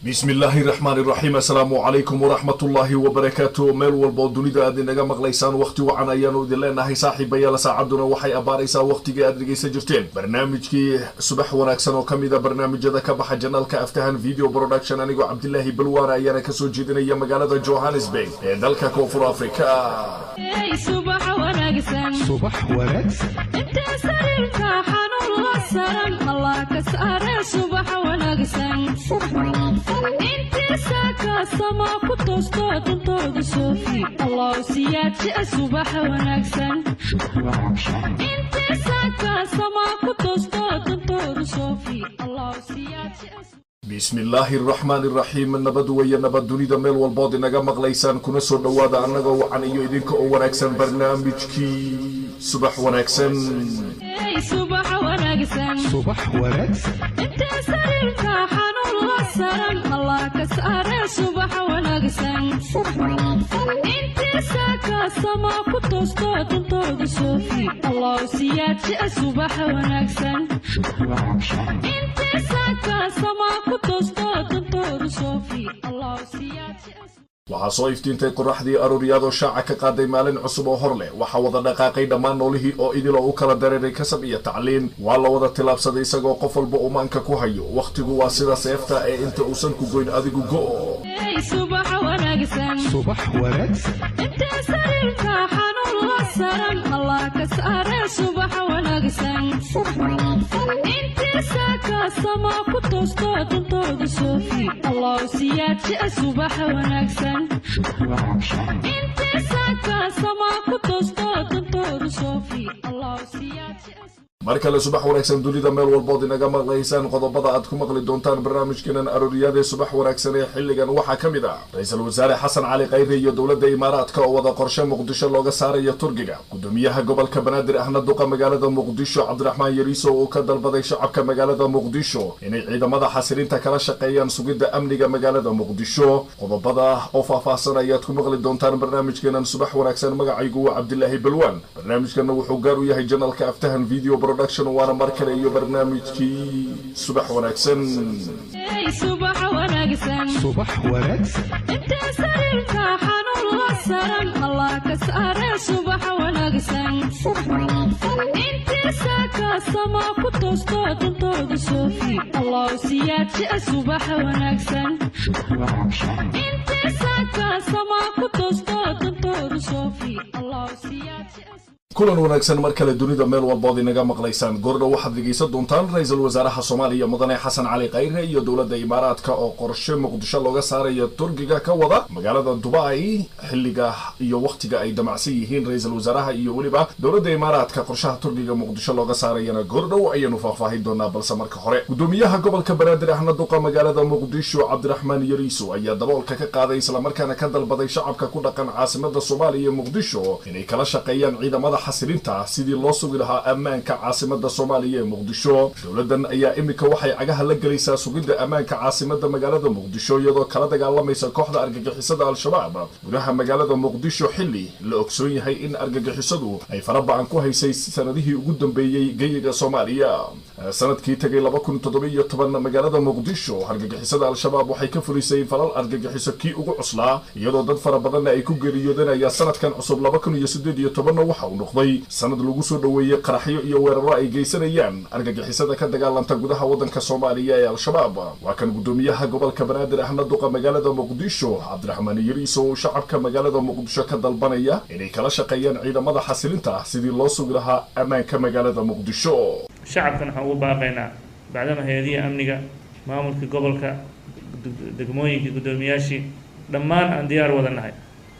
Bismillaahi raxmaani raxiim. Assalaamu calaykum waraxmatullaahi wabarakaatu. Meel walboo dunida aad inaga maqlaysaan, wakhti wacan ayaanu idin leenahay, saaxiibayaal. Saacadduna waxay abaaraysaa wakhtigii aad dhegaysan jirteen barnaamijkii Subax Wanaagsan oo ka mida barnaamijyada ka baxa janalka Aftahan Video Production. Anigoo Cabdilaahi Balwaana ayaana kasoo jeedinaya magaalada Johannesburg ee dalka Koonfur Africa. Subax wanaagsan, subax wanaagsan. Inta sariirta xanuun la saran Allah ka saare, subax wanaagsan. Intii saaka sama ku toosto dantooda soofi Allah siyaadsi, subax wanaagsan. Intii saaka sama ku toosto dantooda soofi Allah siyaadsi. Bismillaahi araxmaani iraxiim. Nabad weeye, nabad dunida meel walbood inaga maqlaysaan. Kuna soo dhowaada annagoo wacan iyo idinka oo wanaagsan barnaamijkii Subax Wanaagsan. Subax wanaagsan, subax wanaagsan. Inta sariirta xanuun la saran Allah ka saare, subax wanaagsan. Intii saaka sama ku toosto dantooda soofi Allah siyaadsi, subax wanaagsan. Intii saaka sama ku toosto dantooda soofi Allah siyaadsi. Waxaa soo iftiintay qoraxdii arooryaadoo shaaca ka qaaday maalin cusub oo hor leh. Waxaa wada dhaqaaqay dhammaan noolihii oo idil oo u kala dareeray kasab iyo tacliin. Waa la wada tilaabsaday isagoo qof walba uu maanka ku hayo wakhtigu waa sida seefta ee inta uusan ku goyn adigu go'. Subax wanaagsan, subax wanaagsan. Inta sariirta xanuun la saran Allah ka saare, subax wanaagsan. Intii saaka sama ku toosto dantooda soofi Allah siyaadsi, subax wanaagsan. Intii saaka sama ku toosto dantooda soofi Allah siyaadsi. Mar kale subax wanaagsan dunida meel walbood inaga maqlaysaan. Qodobada aad ku maqli doontaan barnaamijkeenan arooriyada Subax Wanaagsan ee xilligan waxaa ka mid ah Ra-iisul Wasaare Xasan Cali Khayre iyo dowladda Imaaraadka oo wada qorshe Muqdisho looga saarayo Turkiga. Gudoomiyaha gobolka Banaadir ahna duqa magaalada Muqdisho Cabdiraxmaan Yariiso uu ka dalbaday shacabka magaalada Muqdisho inay ciidamada xasilinta kala shaqeeyaan sugidda amniga magaalada Muqdisho. Qodobada oo faahfaahsan ayaad ku maqli doontaan barnaamijkeenan Subax Wanaagsan. Magacaygu waa Cabdilaahi Balwaan, barnaamijkana wuxuu gaar u yahay janalka Aftahan Video Production, waana mar kale iyo barnaamijkii Subax Wanaagsan. Subax wanaagsan, subax wanaagsan. Inta sariirta xanuun la saran Allah ka saare, subax wanaagsan. Intii saaka sama ku toosto dantooda soofi Allah siyaadsi, subax wanaagsan. Intii saaka sama ku toosto dantooda soofi Allah siyaadsi. Kulan wanaagsan mar kale dunida meel walbood inaga maqlaysaan. Goordhow waxaad dhegaysan doontaan Ra-iisul Wasaaraha Soomaaliya Mudane Xasan Cali Khayre iyo dowladda Imaaraadka oo qorshe Muqdisho looga saaraya Turkiga ka wada magaalada Dubai. Xilliga iyo wakhtiga ay damacsan yihiin Ra-iisul Wasaaraha iyo weliba dowladda Imaaraadka qorshaha Turkiga Muqdisho looga saarayana goordhow ayaanu faahfaahin doonaa. Balse marka hore, gudoomiyaha gobolka Banaadir ahna duqa magaalada Muqdisho Cabdiraxmaan Yariiso ayaa daboolka ka qaaday islamarkaana ka dalbaday shacabka ku dhaqan caasimada Soomaaliya ee Muqdisho inay kala shaqeeyaan ciidamada xasilinta sidii loo sugi lahaa ammaanka caasimada Soomaaliya ee Muqdisho. Dowladdan ayaa iminka waxay cagaha la gelaysaa sugidda ammaanka caasimada magaalada Muqdisho, iyadoo kala dagaalamaysa kooxda argagixisada Al-Shabaab gudaha magaalada Muqdisho, xilli la ogsoon yahay in argagixisadu ay faraba'an ku haysay sanadihii ugu dambeeyey geyiga Soomaaliya. Sanadkii tagay 2017 magaalada Muqdisho argagixisada Al-Shabaab waxay ka fulisay falal argagixiso kii ugu cuslaa, iyadoo dad fara badanna ay ku geeriyoodeen. Ayaa sanadkan cusub 2018-na waxa uu noqday sanad lagu soo dhoweeyey qaraxyo iyo weeraro ay geysanayaan argagixisada ka dagaalanta gudaha waddanka Soomaaliya ee Al-Shabaab. Waa kan gudoomiyaha gobolka Banaadir ahna duqa magaalada Muqdisho Cabdiraxmaan Yariiso oo shacabka magaalada Muqdisho ka dalbanaya inay kala shaqeeyaan ciidamada xasilinta sidii loo sugi lahaa ammaanka magaalada Muqdisho. Shacabkan waxaan ugu baaqaynaa, bacdama hay-adihii amniga, maamulkii gobolka, degmooyinkii, guddoomiyaashii, dhammaan aan diyaar wada nahay,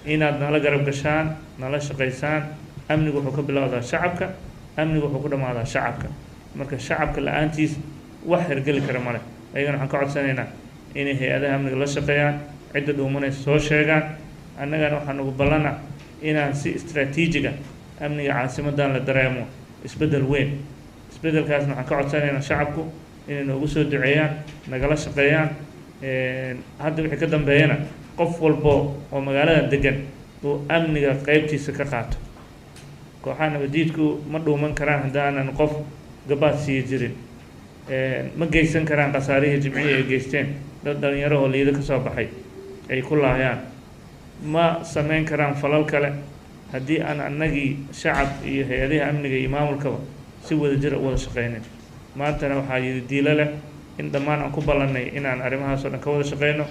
inaad nala garab gashaan, nala shaqaysaan. Amnigu wuxuu ka bilowdaa shacabka, amnigu wuxuu ku dhammaadaa shacabka. Marka shacabka la-aantiis wax hirgeli kara male. Ayagana waxaan ka codsanaynaa inay hay-adaha amniga la shaqeeyaan, cidda dhuumanaysa soo sheegaan. Annagana waxaan ugu ballana inaan si istraatiijiga amniga caasimadan la dareemo isbeddel weyn. Isbeddelkaasna waxaan ka codsanaynaa shacabku inay noogu soo duceeyaan, nagala shaqeeyaan. Hadda wixii ka dambeeyana qof walbo oo magaalada degan uu amniga qeybtiisa ka qaato. Kooxaha nabadiidku ma dhuuman karaan haddaanan qof gabaad siiya jirin, ma geysan karaan khasaarihii Jimcihii ay geysteen. Dad dhalinyaro oo liido ka soo baxay ay ku laayaan ma sameyn karaan falal kale haddii aan annagii shacab iyo hay-adaha amniga iyo maamulkaba si wada jir u wada shaqeynin. Maantana waxaa yidhi diilo leh in dhammaan aan ku ballannay inaan arrimahaas oo dhan ka wada shaqeyno.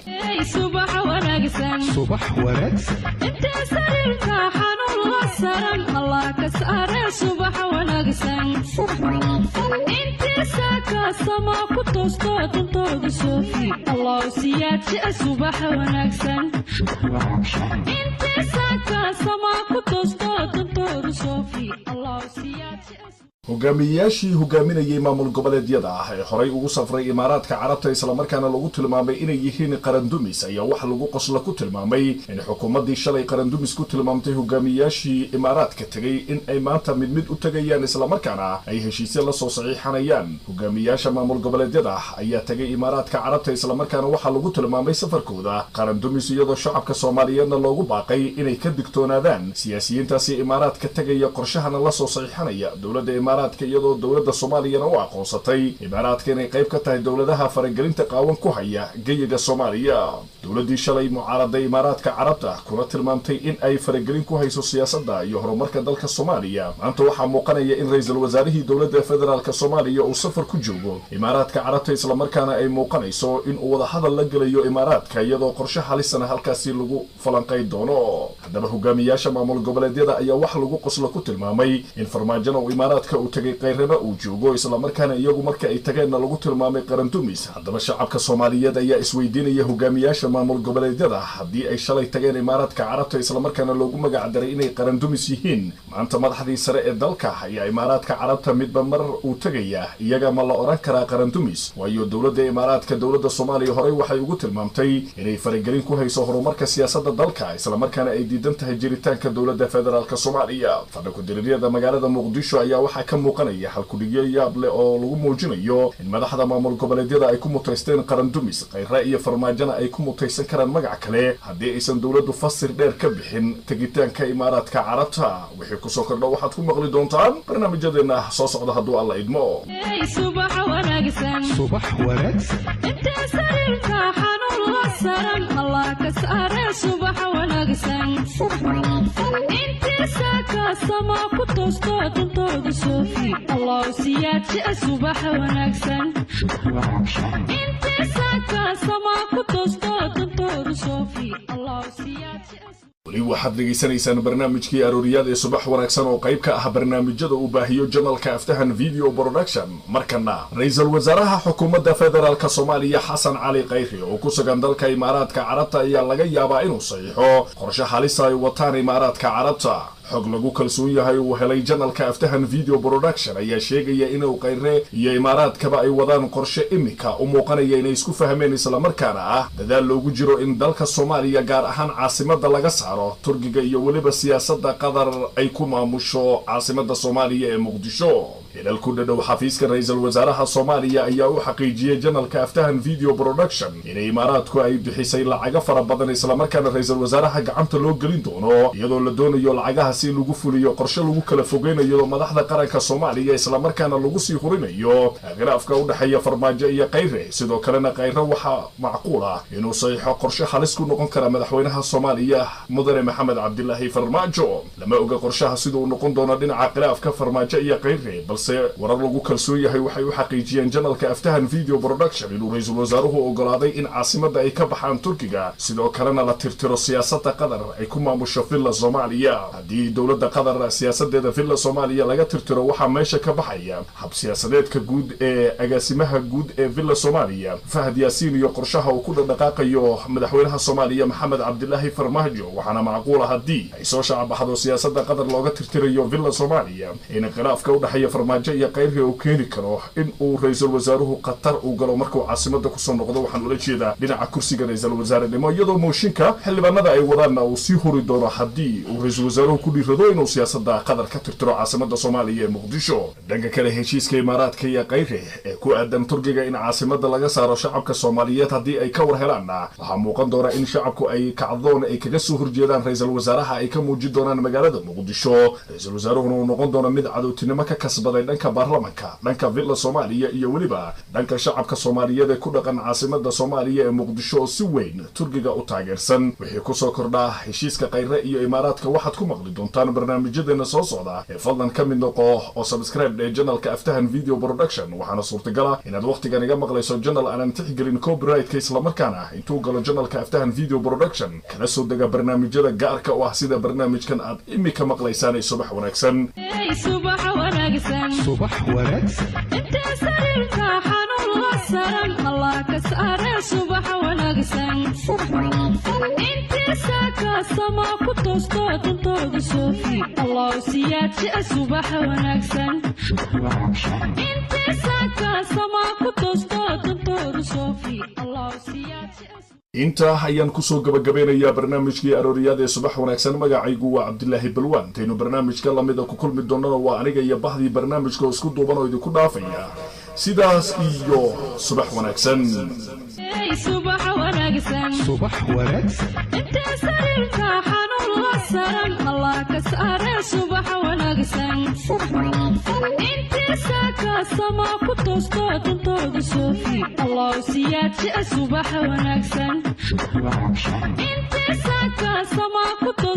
Subax wanaagsan, Subax wanaagsan. Inta sariirta xanuun la saran Allah ka saare subax wanaagsan. Intiisa kaasama ku toosto dantooda soofi Allah siyaadsi subax wanaagsan. Intiisa kaasama ku toosto dantooda soofi Allah siyaadsi. Hogaamiyeyaashii hogaaminayay maamul goboleedyada ah ee horay ugu safray Imaaraadka Carabta, islamarkaana lagu tilmaamay inay yihiin qarandumis, ayaa waxa lagu qosla ku tilmaamay in xukuumaddii shalay qarandumis ku tilmaamtay hogaamiyeyaashii Imaaraadka tegay in ay maanta mid mid u tegayaan, islamarkaana ay heshiisyo lasoo saxiixanayaan. Hogaamiyeyaasha maamul goboleedyada ah ayaa tegay Imaaraadka Carabta, islamarkaana waxaa lagu tilmaamay safarkooda qarandumis, iyadoo shacabka Soomaaliyeedna loogu baaqay inay ka digtoonaadaan siyaasiyiintaasi Imaaraadka tegaya, qorshahana lasoo saxiixanaya dowladda Imaaraadka, iyadoo dowladda Soomaaliyana u aqoonsatay Imaaraadka inay qayb ka tahay dowladaha faragelinta qaawan ku haya geyiga Soomaaliya. Dowladdii shalay mucaaraday Imaaraadka Carabta kuna tilmaamtay in ay faragelin ku hayso siyaasadda iyo horumarka dalka Soomaaliya, maanta waxaa muuqanaya in ra-iisul wasaarihii dowladda federaalka Soomaaliya uu safar ku joogo Imaaraadka Carabta, islamarkaana ay muuqanayso in uu wadahadal la gelayo Imaaraadka, iyadoo qorshe halisana halkaasi lagu falanqay doono. Haddaba hogaamiyaasha maamul goboleedyada ayaa wax lagu qoslo ku tilmaamay in Farmaajona uu Imaaraadka uu tegay, Kayrana uu joogo, islamarkaana iyagu marka ay tageenna lagu tilmaamay qarandumis. Haddaba shacabka Soomaaliyeed ayaa isweydiinaya hogaamiyaasha maamul goboleedyada haddii ay shalay tageen Imaaraadka Carabta, islamarkaana loogu magacdaray inay qarandumis yihiin, maanta madaxdii sare ee dalka ayaa Imaaraadka Carabta midba mar uu tegaya, iyaga ma la odhan karaa qarandumis? Waayo dowladda Imaaraadka dowladda Soomaaliya horey waxay ugu tilmaamtay inay faragelin ku hayso horumarka siyaasadda dalka, islamarkaana ay diidan tahay jiritaanka dowladda federaalka Soomaaliya. Fadha ku-diriiryada magaalada Muqdisho ayaa waxaa ka muuqanaya halkudhigyo yaab leh oo lagu muujinayo in madaxda maamul goboleedyada ay ku mutaysteen qarandumis, Khayra iyo Farmaajona ay ku mutaysan karaan magac kale haddii aysan dowladdu fasir dheer ka bixin tegitaanka Imaaraadka Carabta. Wixii kusoo kordha waxaad ku maqli doontaan barnaamijyadeena soo socda hadduu Alla idmo. Subax wanaagsan, Subax wanaagsan. Inta sariirta xanuun la saran Allah ka saare subax wanaagsan. Intiisa kaasama ku toosto dantooda soofi Allah siyaadsi subax wanaagsan. Intiisa kaasama ku toosto dantooda soofi Allah siyaadsi. Weli waxaad dhegaysanaysaan barnaamijkii arooriyaad ee Subax Wanaagsan oo qayb ka ah barnaamijyada uu baahiyo janalka Aftahan Video Production. Markana ra-iisul wasaaraha xukuumadda federaalka Soomaaliya Xasan Cali Khayri oo ku sugan dalka Imaaraadka Carabta ayaa laga yaabaa inuu saxiixo qorshe halisa ay wataan Imaaraadka Carabta. Xog lagu kalsoon yahay uu helay janalka Aftahan Video Production ayaa sheegaya inuu Khayre iyo Imaaraadkaba ay wadaan qorshe imika u muuqanaya inay isku fahmeen, islamarkaana ah dadaal loogu jiro in dalka Soomaaliya, gaar ahaan caasimadda, laga saaro Turkiga iyo weliba siyaasadda Qatar ay ku maamusho caasimadda Soomaaliya ee Muqdisho. Hilal ku dhadhow xafiiska ra-iisul wasaaraha Soomaaliya ayaa u xaqiijiyey janalka Aftahan Video Production inay Imaaraadku ay bixisay lacago fara badan, islamarkaana ra-iisul wasaaraha gacanta loo gelin doono, iyadoo la doonayo lacagahaasi in lagu fuliyo qorshe lagu kala fogeynayo madaxda qaranka Soomaaliya, islamarkaana lagu sii hurinayo khilaafka u dhexeeya Farmaajo iyo Khayre. Sidoo kalena Khayre waxaa macquul ah inuu saxiixo qorshe halis ku noqon kara madaxweynaha Soomaaliya mudane Maxamed Cabdilaahi Farmaajo. Lama oga qorshaha sida uu noqon doono dhinaca khilaafka Farmaajo iyo Khayre, balse warar lagu kalsoon yahay waxay u xaqiijiyeen janalka Aftahan Video Production inuu ra-iisul wasaaruhu ogolaaday in caasimadda ay ka baxaan Turkiga, sidoo kalena la tirtiro siyaasadda Qatar ay ku maamusho Villa Soomaaliya. Haddii dowladda Qatar siyaasadeeda Villa Soomaaliya laga tirtiro, waxaa meesha ka baxaya hab siyaasadeedka guud ee agaasimaha guud ee Villa Soomaaliya Fahad Yaasiin iyo qorshaha uu ku dhaqdhaqaaqayo madaxweynaha Soomaaliya Maxamed Cabdilaahi Farmaajo. Waxaana macquula haddii ay soo shacbaxdo siyaasadda Qatar looga tirtirayo Villa Soomaaliya in khilaafka u dhexeeya Farmaajo iyo Khayri uu keeni karo in uu ra-iisul wasaaruhu khatar uu galo markuu caasimada kusoo noqdo, waxaan ula jeedaa dhinaca kursiga ra-iisul wasaarenimo, iyadoo mooshinka xildhibaanada ay wadaanna uu sii huri doono haddii uu ra-iisul wasaaruhu ku dhiirado inuu siyaasadda Qatar ka tirtiro caasimada Soomaaliya ee Muqdisho. Dhanka kale, heshiiska Imaaraadka iyo Khayre ee ku aadan Turkiga in caasimada laga saaro, shacabka Soomaaliyeed haddii ay ka war helaanna waxaa muuqan doona in shacabku ay kacdoon ay kaga soo horjeedaan ra-iisul wasaaraha ay ka muujin doonaan magaalada Muqdisho, ra-iisul wasaaruhuna uu noqon doono mid cadowtinimo ka kasbaday. dhanka baarlamanka, dhanka Villa Soomaaliya iyo weliba dhanka shacabka Soomaaliyeed ee ku dhaqan caasimada Soomaaliya ee Muqdisho oo si weyn Turkiga u taageersan. Wixii kusoo kordhaa heshiiska Khayre iyo Imaaraadka waxaad ku maqli doontaan barnaamijyadeena soo socda ee fadlan ka mid noqo oo subscribe ee channelka Aftahan Video Production. Waxaana suurtagala inaad wakhtigan iga maqlayso channel aanan tixgelin copyright-ka, islamarkaana intuu galo channelka Aftahan Video Production kala soo dega barnaamijyada gaarka u ah sida barnaamijkan aad imika maqlaysaan ee Subax Wanaagsan. Subax wanaagsan. Subax wanaagsan. Inta sariirta xanuun la saran Allah ka saare subax wanaagsan. Intiisa kaasama ku toosto dantooda soofi Allah siyaadsi subax wanaagsan. Intiisa kaasama ku toosto dantooda soofi Allah siyaadsi. Intaa ayaan kusoo gabagabeynayaa barnaamijkii arooriyaad ee Subax Wanaagsan. Magacaygu waa Cabdilaahi Balwaan. Intaynu barnaamijka lamida ku kulmi doonana, waa aniga iyo bahdii barnaamijka oo isku duuban oo idinku dhaafaya sidaas iyo subax wanaagsan. Subax wanaagsan. Subax wanaagsan. Inta sariirta xanuun la saran Allah ka saare subax wanaagsan. Intiisa kaasama ku toosto dantooda soofi Allah siyaadsi subax wanaagsan. Intiisa kaasama ku toosto.